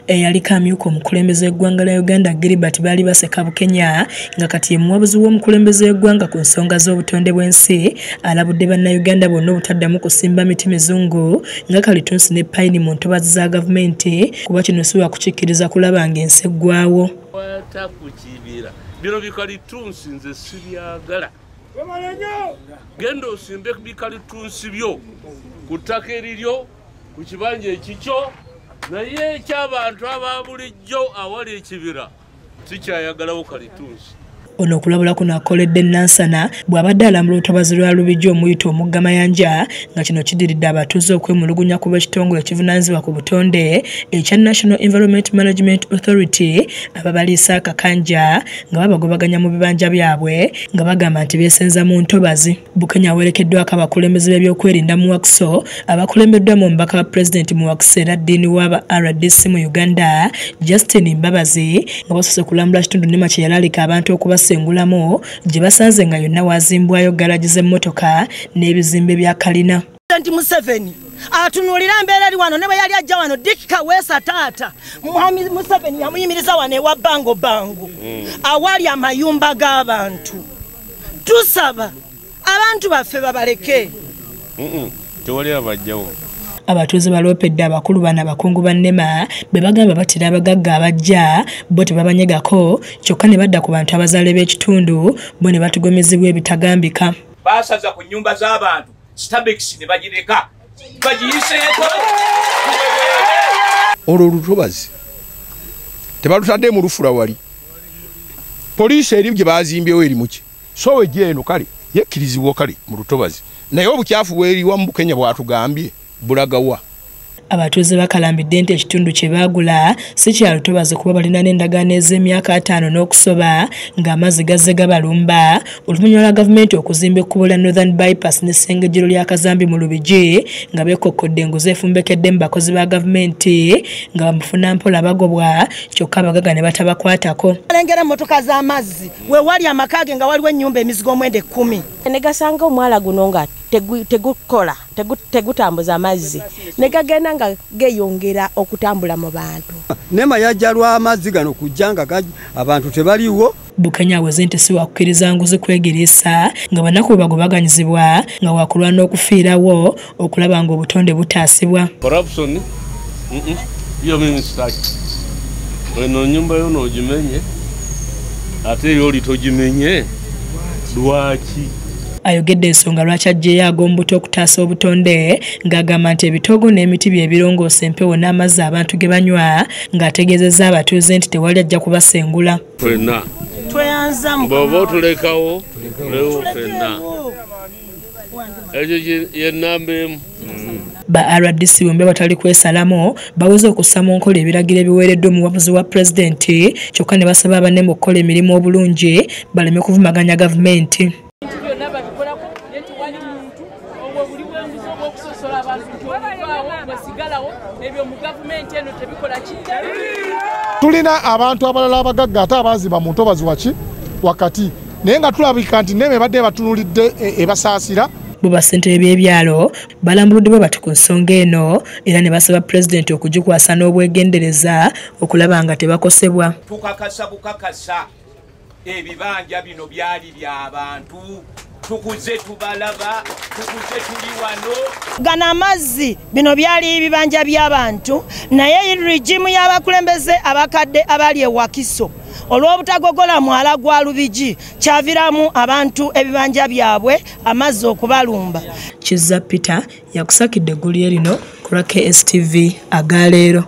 Eyaliko amyuka omukulembeze w'eggwanga lya Uganda Gilbert Baalibaseka Bukenya nga kati ye muwabuzi w'omukulembeze w'eggwanga ku nsonga z'obutonde bw'ensi alabudde bannayuganda bonna obutaddamu kusimba miti mizungu nga kalitunsi ne payini mu ntobazi za gavumenti kuba kino si wakukikkiriza kulaba ng'ensi eggwawo. Kwata ku kibira bino bikalitunsi nze sibyagala. Genda osimbe bikalitunsi byo ku ttaka eriryo ku kibanja ekikyo naye eky'abantu aba bulijjo awali ekibira sikyayagalawo kalitunsi. Ono okulabula kuno akoledde Nansana bw'abadde alambula olutobazi lwa Lubigi omuyita omugga Mayanja nga kino kiddiridde abatuuze okwemulugunya ku b'ekitongole ekivunaanyizibwa ku butonde ekya National Environment Management Authority ababaliisa akakanja nga babagobaganya mu bibanja byabwe nga bagamba nti beesenza mu ntobazi. Bukenya awerekeddwako abakulembeze b'ebyokwerinda mu Wakiso abakulembeddwa mu mubaka wa pulezidenti mu Wakiso era ddiini w'aba RDC mu Uganda Justin Mbabazi nga basoose kulambula kitundu NEMA kye yalaalika abantu okubasengulamu gye basanze nga yonna wazimbwayo garagi z'emmotoka n'ebizimbe bya kalina. President Museveni atunuulira embeera eri wano ne bwe yali ajja wano Dick Kaweesa taata Mwami Museveni yamuyimiriza wano ewa Bango Bango awali amayumba g'abantu. Tusaba abantu baffe babaleke. Tewali abajjawo. Abatuuze baloopedde abakulu bano abakungu ba NEMA bwe bagamba batira abagagga abajja bo tebabanyegako kyokka ne badda ku bantu abazaale b'ekitundu bo ne batugomezebwa ebitagambika. Basaza ku nnyumba z'abantu Starbucks ne bagireka bagiyiseeko. Olwo olutobazi tebalutadde mu lufula wali poliisi eri gye bazimbyewo eri muki so ejja eno kale yekkirizibwa kale mu lutobazi naye obukyafu bweriwa mu Bukenya bwatugambye bulagawa. Abatuuze bakalambidde nti ekitundu kye baagula si kya lutobazi kuba balina n'endagaano ez'emyaka 5 n'okusoba ng'amazzi gazze gabalumba oluvannyuma lwa gavumenti okuzimba ekkubo lya Northern Bypass n'essengejjero lya Kazambi mu Lubigi nga beekokkodde enguzi efumbekedde mu bakozi ba gavumenti nga bamufunampola bagobwa kyokka abagagga ne batabakwatako. Alengera emmotoka z'amazzi we wali amaka ge nga waliwo ennyumba emizigo 910. Ne gasanga omwala guno nga tegukola tegutambuza amazzi ne gagenda nga geeyongera okutambula mu bantu. NEMA yajja lw'amazzi gano kujja nga abantu tebaliwo. Bukenya aweze nti si wakukkiriza nguzi kwegiriisa nga banaku bwe bagobaganyizibwa nga wakulwana okufiirawo okulaba ng'obutonde butaasibwa. Corruption yo mimi sitaki. Eno nnyumba yo n'ogimenye ate y'oli togimenye lwaki? Ayogedde ensonga lwaki aggyeyo ag'ombuto okutaasa obutonde ng'agamba nti ebitoogo n'emiti bye birongoosa empewo n'amazzi abantu ge banywa ng'ategeezezza abatuuze nti tewali ajja kubasengula. Ffenna tweyanza bw'oba otulekawo tulewo ffenna ekyo ye nnamba emu. Ba RDC bombi abatali kwesalamu baweze okussa mu nkola ebiragiro ebiweereddwa omuwabuzi wa pulezidenti kyokka ne basaba abanene okukola emirimu obulungi baleme kuvumaganya gavumenti. Tulina abantu abalala abagagga ate abaziba mu ntobazi waki wakati naye nga tulabika nti NEMA ebadde ebatunuulidde ebasaasira. Bo bassentebe b'ebyalo balambuluddwa bwe bati ku nsonga eno era ne basaba pulezidenti okugikwasa n'obwegendereza okulaba nga tebakosebwa. Tukakasa bukakasa ebibanja bino byali by'abantu tukuze tubalaba tukuze tuli wano. Gano amazzi bino byali ebibanja by'abantu naye rigimu y'abakulembeze abakadde abali e Wakiso olw'obutagogola mwala gwa Lubigi kyaviramu abantu ebibanja byabwe amazzi okubalumba. Kizza Peter yakusakidde eggulire lino ku lwa KSTV agaleero.